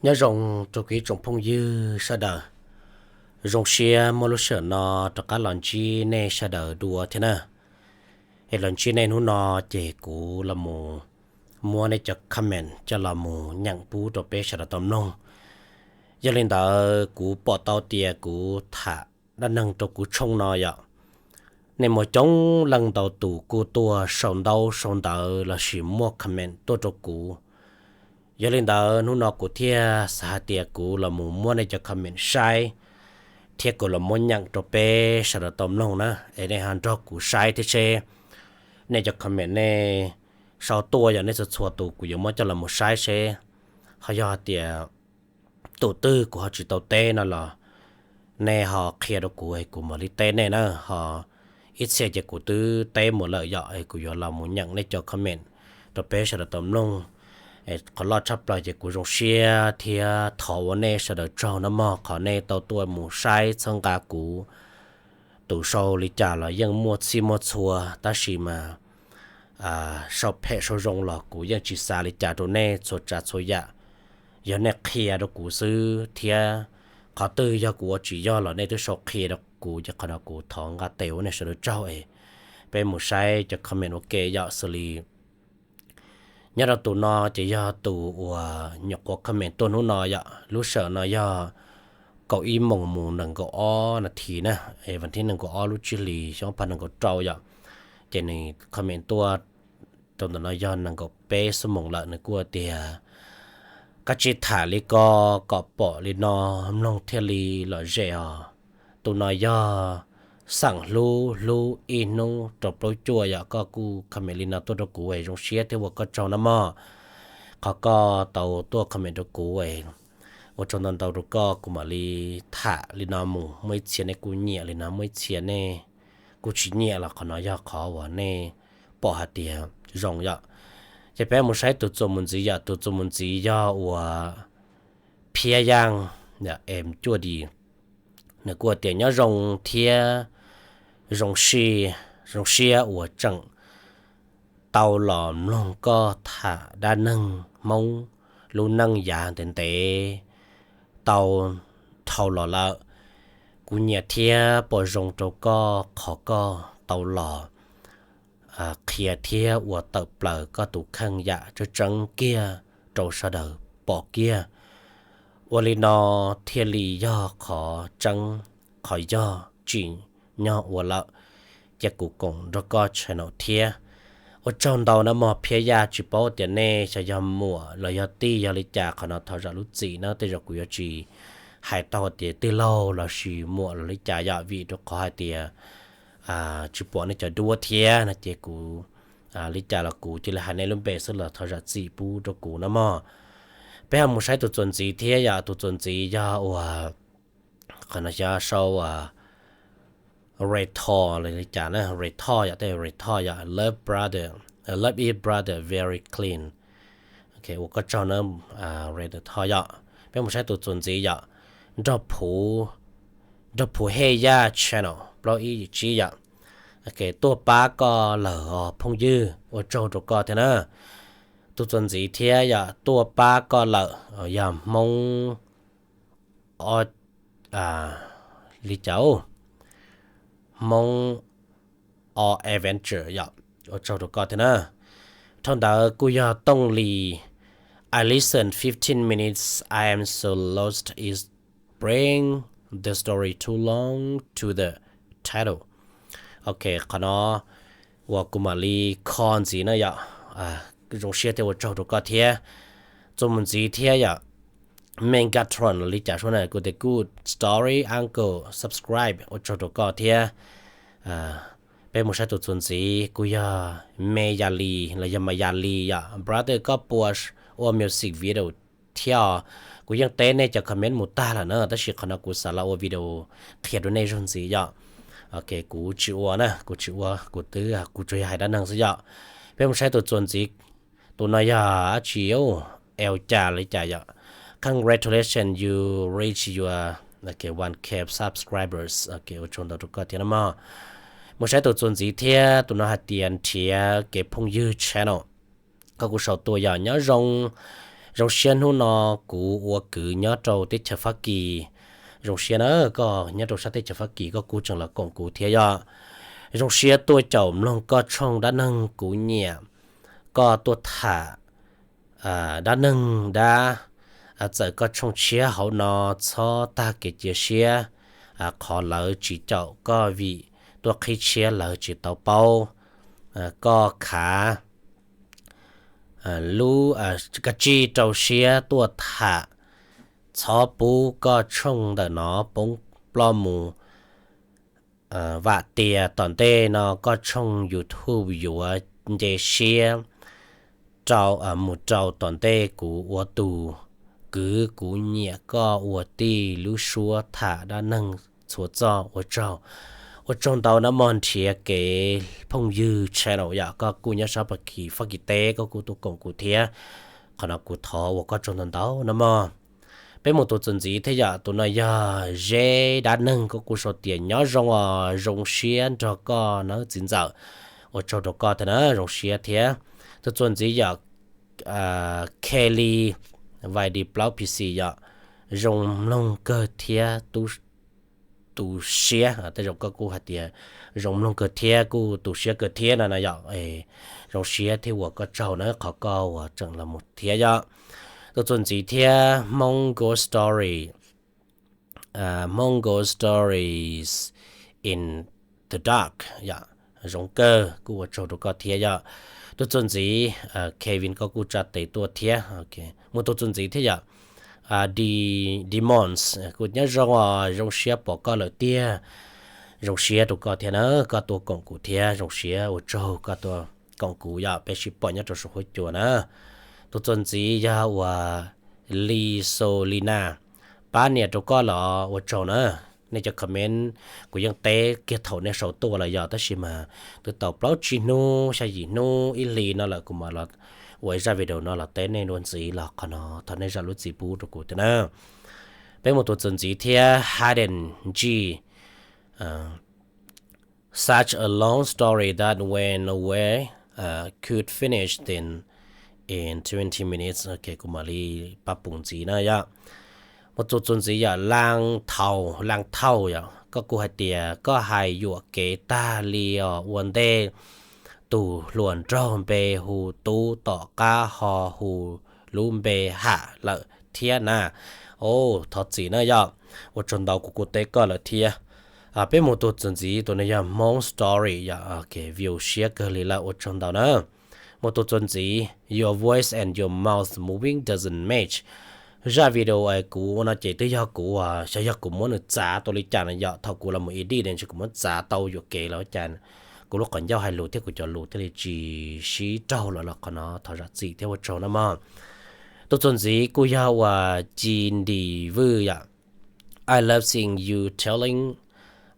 Nyob zoo rau kuv ib tsoom phooj ywg sawv daws, zoo siab muaj lub sij hawm no rov qab los ntsib nej sawv daws dua thiab na. Es los ntsib nej hnub no ces kuv los mus muab nej cov comment coj los mus nyeem pub rau peb sawv daws tau mloog. Yog li ntawd kuv pom tau tias kuv tham dab neeg rau kuv tshooj no yom, nej muaj coob leej ntau tus kuj tuaj sau ntaub sau ntawv lossis muaj comment tuaj rau kuv. Yog li ntawd hnub no kuv thiaj xav hais tias kuv los mus muab nej cov comment saib, thiab kuv los muab nyeem rau peb sawv daws tau mloog na, es nej ho nrog kuv saib thiab seb nej cov comment nej sau tuaj yog nej txhua txhua tus kuv yuav muab coj los mus saib seb ho yog hais tias tus twg kuv ho tsis tau teb no los nej ho qhia rau kuv es kuv mam li teb nej na. Ho ib txhia ces kuv twb teb mus lawm yom, es kuv yuav los mus nyeem nej cov comment rau peb sawv daws tau mloog. Qhov loj tshaj plaws ces kuv zoo siab thiab thov ua nej sawv daws tsaug no mog, qhov nej tau tuaj mus saib txhawb nqa kuv. Tus sau li cas los yeej muaj txhij muaj txhua, tab sis mas sau phem sau zoo los kuv yeej tsis xav li cas rau nej txhua tsav txhua yam. Yog nej qhia rau kuv xwb thiab qhov twg yog kuv ua tsis yog los nej twb sau qhia rau kuv, ces qhov no kuv thov nqa tes ua nej sawv daws tsaug es peb mus saib cov comment ua ke yom. Xws li nyob rau tus no ces yog tus uas nyuam qhuav comment tuaj hnub no yom, lub sij hawm no yog kaum ib moos mus nees nkaum ob nas this na, es vas thib nees nkaum ob lub tsib hlis xyoo ob phav nees nkaum rau yom. Ces nws comment tuaj rau ntawm no yog nees nkaum peb xuab moos lawm, nws kuj tias koj tsis tham li ko kom pom li no mloog thiaj li lom zem os. Tus no yog xeem hlub hlub ib hnub rau plaub cuaj yom, koj kuj comment li no tuaj rau kuv es zoo siab thiab ua koj tsaug no mog, qhov koj tau tuaj comment rau kuv es ua tsaug ntau ntau rau koj, kuv mam li tham li no mus, muaj ib txhia nej kuj nyiam li no, muaj ib txhia nej kuj tsis nyiam los qhov no yog qhov uas nej pom hais tias zoo yom. Ces peb mus saib tus txuas mus ntxiv yom, tus txuas mus ntxiv yog uas Phiab Yaj, em cuaj di, nws kuj tias nyob zoo thiab zoo siab uas tseem tau los mloog koj tham dab neeg Hmoob lub neej yav ntev ntev tau dhau los lawm. Kuv nyiam thiab pom zoo rau koj qhov koj tau los qhia thiab ua tawm plaws koj tus kheej yam tseeb tseeb kiag rau sawv daws pom kiag. Ua li no thiaj li yog qhov tseeb, qhov yog tsim nyog ua lawm. Ces kuv koom nrog koj channel thiab. Ua tsaug ntau na mog Phiab Yaj, tsis paub tias nej xyov yog muam los yog tij yog li cas, qhov no thov zam lub txim na, tej zaum kuv yuav tsis hais tau tias tij laug lossis muam los li cas yom, vim rau qhov hais tias tsis pom nej cov duab thiab no ces kuv li cas los kuv cia li hais nej lub npe xwb los thov zam txim pub rau kuv na mog. Peb ho mus saib tus txuas ntxiv thiab yom, tus txuas ntxiv yog uas qhov no xyov sau Ray Thor li cas na, Ray Thor yom, tej Ray Thor yom, love brother, love it brother, very clean. Ua koj tsaug na, Ray Thor yom. Peb mus saib tus txuas ntxiv yom, Nrog Phuv, Nrog Phuv Hej Yaj channel plaub ib yim tsib yom. Tuaj pab koj lawm os phooj ywg, ua tsaug rau koj thiab na. Tus txuas ntxiv thiab yom, Tuaj pab koj lawm, yog Hmoob li cas, Hmoob o adventure yom, ua tsaug rau koj thiab na. Dhau ntawd kuj yog Tooj Lis, I listen fifteen minutes, I am so lost, it bring the story too long to the title. Ok, qhov no uas kuv mam li kho ntxiv na yom. Zoo siab thiab ua tsaug rau koj thiab. Txuas mus ntxiv thiab yom, Megatron los li cas suab na, kuj tias good story uncle, subscribe, ua tsaug rau koj thiab. Peb mus saib tus txuas ntxiv kuj yog Me Yas Lis los yog Mas Yas Lis yom, brother koj puas ua music video thiab os? Kuv yeej teb nej cov comment mus tag lawm na, tab sis qhov no kuv xav los ua video qhia rau nej zaug ntxiv yom. Ok, kuv tsis ua na, kuv tsis ua, kuv twb, kuv tsuas yog hais dab neeg xwb yom. Peb mus saib tus txuas ntxiv, tus no yog dab tsi, L Cas li cas yom. Congratulations, you reach your one K subscribers. Ok, ua tsaug ntau rau koj thiab na mog. Mus saib tus txuas ntxiv thiab, tus no hais tias Nrhiav Kev Phooj Ywg channel. Koj kuj sau tuaj yog nyob zoo, Zoo siab hnub no kuv ua kwv nyob rau teb chaws Fab Kis. Zoo siab na, koj nyob rau sab teb chaws Fab Kis koj kuj tseem los koom kuv thiab yom. Zoo siab tuaj caum mloog koj tshooj dab neeg kuv nyiam koj tuaj tham dab neeg dab. Txawm koj tshooj tshiab hauv no txhob tag kev cia siab, qhov lawv tsis caum koj vim tuaj qhib tshiab lawv tsis tau paub. Koj khav lub kab tsij rau siab tuaj tham, txhob pub koj tshooj ntawm no poob ploj mus. Vam tias tom ntej no koj tshooj YouTube yuav nce siab rau mus rau tom ntej kuv ua tus kwv. Kuv nyiam koj ua tij lub suab tham dab neeg txhua txoj. Ua tsaug, ua tsaug ntau na mog, nrhiav kev phooj ywg channel yom, koj kuj nyob sab Fab Kis teb koj kuj tuaj koom kuv thiab. Qhov no kuv thov ua koj tsaug ntau ntau na mog. Peb mus tus txuas ntxiv thiab yom, tus no yog Zeb dab neeg, koj kuj sau tias nyob zoo os, zoo siab nrog koj nawb txiv ntxawm. Ua tsaug rau koj thiab na, zoo siab thiab. Tus txuas ntxiv yog Kelly Vais Di Plaub P C yom, zoo mloog kawg thiab tu siab. Tej zaum koj kuj hais tias zoo mloog kawg thiab kuj tu siab kawg thiab no na yom. Zoo siab thiab ua koj tsaug na qhov koj uas tseem los mus thiab yom. Tus txuas ntxiv thiab Hmong Ghost Story, Hmong Ghost Stories in the Dark yom, zoo kawg, kuj ua tsaug rau koj thiab yom. Tus txuas ntxiv Kevin koj kuj tsa tes tuaj thiab. Mus tus txuas ntxiv thiab yom, Demons kuj nyob zoo os, zoo siab pom koj lawm tiag. Zoo siab rau koj thiab na, koj tuaj koom kuv thiab, zoo siab ua tsaug koj tuaj koom kuv yom, peb sib pom nyob rau saum huab cua na. Tus txuas ntxiv yog uas Li Solina, pab nias rau koj los ua tsaug na. Nej cov comment kuv yeej teb kiag thaum nej sau tuaj lawm yom, tab sis mas twb tau plaub tsib hnub xya yim hnub ib hlis no lawm kuv mam los ua ib zaj video no los teb nej dua ntxiv los qhov no thov nej zam lub txim pub rau kuv thiab na. Peb mus tus txuas ntxiv thiab Hayden G, Such a long story that went away, could finish then in twenty minutes. Ok, kuv mam li pab pum ntxiv na yom. Mus tus txuas ntxiv yom, Laaj Thau, Laaj Thau yom, koj kuj hais tias koj hais yuam kev tag li os, ua ntej tus hluas nraug npe hu Tub tom qab ho hu lub npe Ham lawm thiab na. Thov txim na yom, ua tsaug ntau kuv kuj teb koj lawm thiab. Peb mus tus txuas ntxiv, tus no yog Hmoob Story yom, view siab kawg li lawm, ua tsaug ntau na. Mus tus txuas ntxiv, Your voice and your mouth moving doesn't match. Zaj video es kuv ua no ces twb yog kuv, xyov yog kuv muab nws txav tau li cas no yom, thaum kuv los mus edit ne ntshe kuv muab txav tau yuam kev los cas, kuv lub qhov ncauj hais lus thiab kuv cov lus thiaj li tsis sib raug lawm los qhov no thov zam txim thiab ua tsaug na mog. Tus txuas ntxiv kuj yog uas Ci Ntim Vwj yom. I love seeing you telling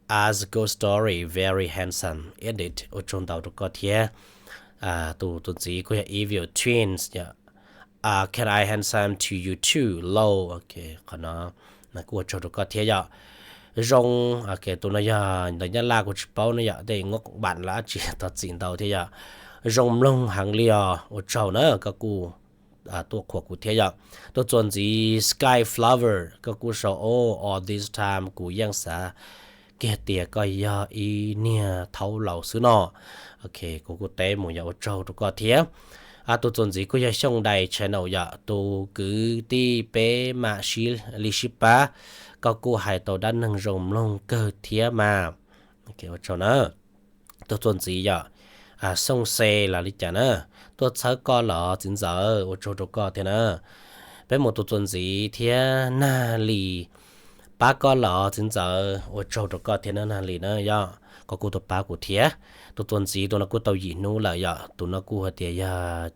us ghost story, very handsome, edit, ua tsaug ntau rau koj thiab. Tus txuas ntxiv kuj yog Evil Twins yom. Can I handsome to you too, lol. Ok, qhov no kuj ua tsaug rau koj thiab yom. Zoo, tus no yog ntawv Nyab Laj kuv tsis paub na yom, tej nkuaj npam lab tsis, thov txim ntau thiab yom. Zoo mloog heev li os, ua tsaug na koj kuj tuaj qhuas kuv thiab yom. Tus txuas ntxiv Sky Flower koj kuj sau, oh, all this time kuv yeej xav kiag tias koj yog ib niag thaub laus xwb no. Ok, kuv kuj teb mus yom, ua tsaug rau koj thiab. Tus txuas ntxiv kuj yog Xyooj Dais channel yom, tus kwv tij peb mam sib li sib pab, koj kuj hais tau dab neeg zoo mloog kawg thiab mas. Ua tsaug na. Tus txuas ntxiv yom, Xyooj Xe los li cas na, tuaj txhawb koj los txiv ntxawm, ua tsaug rau koj thiab na. Peb mus tus txuas ntxiv thiab Nag Lis, pab koj los txiv ntxawm, ua tsaug rau koj thiab na Nag Lis na yom, koj kuj tuaj pab kuv thiab. Tus txuas ntxiv tus no kuj tau yim hnub lawm yom, tus no kuj hais tias yog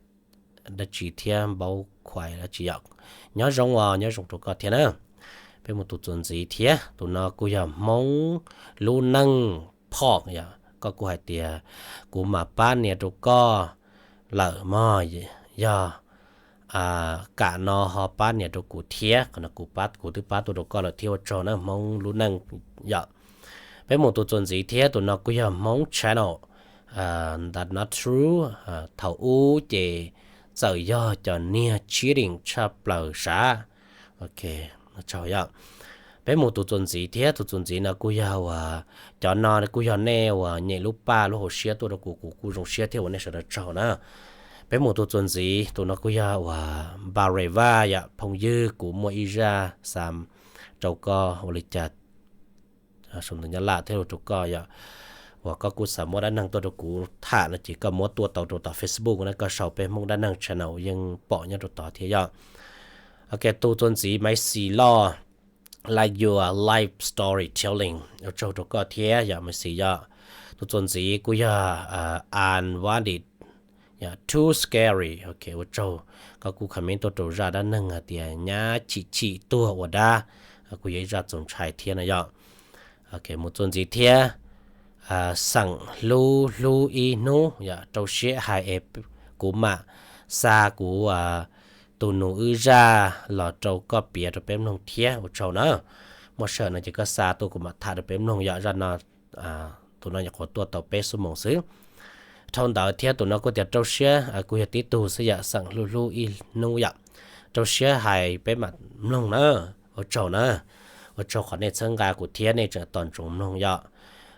dab tsi thiab, npaub khuais dab tsi yom. Nyob zoo os, nyob zoo rau koj thiab na. Peb mus tus txuas ntxiv thiab, tus no kuj yog Hmoob Lub Neej Phom yom, koj kuj hais tias kuv mam pab nias rau koj lawm mog, yog kam no ho pab nias rau kuv thiab, qhov no kuv pab, kuv twb pab tuaj rau koj lawm thiab, ua tsaug na Hmoob Lub Neej yom. Peb mus tus txuas ntxiv thiab, tus no kuj yog Hmoob channel, That's Not True, thaum ub ces txawm yog cov niag cheating tshaj plaws sav. Peb mus tus txuas ntxiv thiab, tus txuas ntxiv no kuj yog uas, cov no kuj yog nej uas nyem lub paj lub hauv siab tuaj rau kuv, kuv kuj zoo siab thiab ua nej sawv daws tsaug na. Peb mus tus txuas ntxiv, tus no kuj yog uas Npaj Res Vaj yom, phooj ywg, kuv muaj ib zaj xa rau koj ua li cas, sau ntawv Nyab Laj thiab rau koj yom, uas koj kuj xav muab dab neeg tuaj rau kuv tham no ces koj muab tuaj tau rau tom Facebook na, koj sau peb Hmoob Dab Neeg channel yeej pom nyob rau tod thiab yom. Ok, tus txuas ntxiv Maiv Xis Loj, like your life storytelling, ua tsaug rau koj thiab yom Maiv Xis yom. Tus txuas ntxiv kuj yog Unwanted, yog Too Scary, ok, ua tsaug, koj kuj comment tuaj rau zaj dab neeg hais tias nyab chim chim tuag ua dab, kuj yog ib zaj txaus ntshai thiab no yom. Mus txuas ntxiv thiab, xeem hlub hlub ib hnub yom, rau siab hais es kuv mam xa kuv tus nus wb zaj los rau koj piav rau peb mloog thiab, ua tsaug na. Muaj sij hawm no ces koj xa tuaj kuv mam tham rau peb mloog yom, zaj no, tus no nyuam qhuav tuaj tau peb xuab moos xwb. Dhau ntawd thiab tus no kuj tias rau siab, kuj yog tib tug xwb yom, xeem hlub hlub ib hnub yom, rau siab hais peb mam mloog na, ua tsaug na. Ua tsaug qhov nej txhawb nqa kuv thiab nej tseem tos ntsoov mloog yom.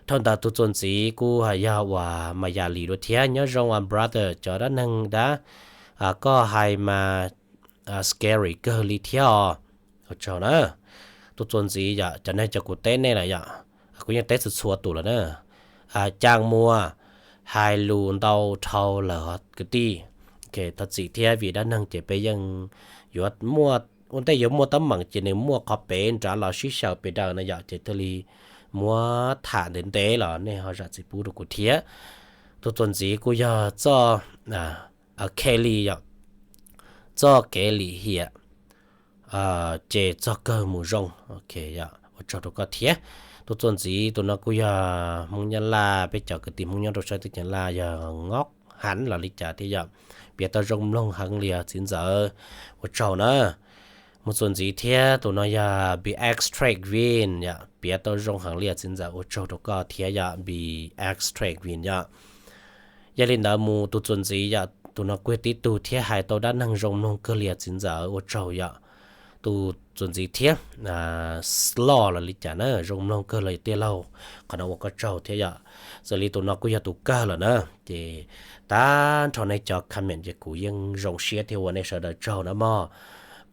Dhau ntawd tus txuas ntxiv kuj yog uas Mas Yas Lis dua thiab, nyob zoo as brother, cov dab neeg dab koj hais mas scary kawg li thiab os, ua tsaug na. Tus txuas ntxiv yom, cov neeg cov kuv teb nej lawm yom, kuv yeej teb txhua txhua tus lawm na. Caaj Muas, hais lus ntau dhau lawm kwv tij, thov txim thiab vim dab neeg ces peb yeej yuav muaj, ua ntej yuav muaj teeb meem ces nws muaj qhov pem nrad los sib xyaw pes daws no yom, ces thiaj li muab tham ntev ntev los nej ho zam txim pub rau kuv thiab. Tus txuas ntxiv kuj yog txoj, Kelly yom, txoj kev lim hiam ces txog kawg mus zoo, ua tsaug rau koj thiab. Tus txuas ntxiv tus no kuj yog Hmoob Nyab Laj, peb cov kwv tij Hmoob nyob rau sab teb chaws Nyab Laj yog Ngob Hav los li cas thiab yom, piav tau zoo mloog heev li os txiv ntxawm, ua tsaug na. Mus txuas ntxiv thiab tus no yog Be Extra Green yom, piav tau zoo heev li os txiv ntxawm, ua tsaug rau koj thiab yom, Be Extra Green yom. Yog li ntawd mus tus txuas ntxiv yom, tus no kuj yog tib tug thiab hais tau dab neeg zoo mloog kawg li os txiv ntxawm, ua tsaug yom. Tus txuas ntxiv thiab, Slow los li cas na, zoo mloog kawg li tij laug, qhov no ua koj tsaug thiab yom. Xws li tus no kuj yog tus kawg lawm na. Ces tag nrho nej cov comment ces kuv yeej zoo siab thiab ua nej sawv daws tsaug na mog.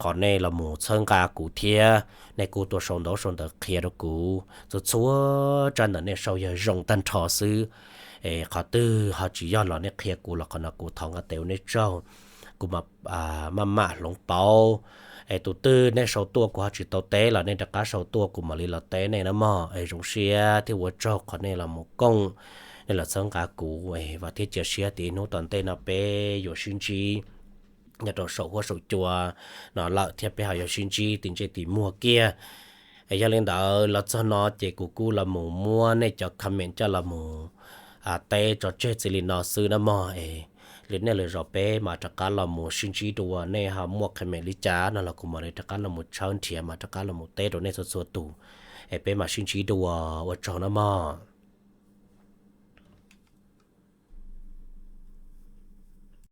Qhov nej los mus txhawb nqa kuv thiab nej kuj tuaj sau ntawv sau ntawv qhia rau kuv, txhua txhua tsab ntawv nej sau yog zoo tag nrho xwb. Es qhov twg ho tsis yog los nej qhia kuv los qhov no kuv thov nqa tes ua nej tsaug. Kuv mam maj mam hloov pauv. Es tus twg nej sau tuaj kuv ho tsis tau teb los nej rov qab sau tuaj kuv mam li los teb nej na mog. Es zoo siab thiab ua tsaug qhov nej los mus koom, nej los txhawb nqa kuv. Vam thiab cia siab tias ib hnub tom ntej no peb yuav sib ntsib nyob rau saum huab saum cua no lawm thiab peb ho yuav sib ntsib tim ntsej tim muag kiag. Es yog li ntawd los txog no ces kuv kuj los mus muab nej cov comment coj los mus teb tso tseg txij li no xwb na mog. Es lwm hnub lwm zaus peb mam rov qab los mus sib ntsib dua, nej ho muaj comment li cas no los kuv mam li rov qab los mus tshawb nrhiav mam rov qab los mus teb rau nej txhua txhua tus. Es peb mam sib ntsib dua, ua tsaug na mog.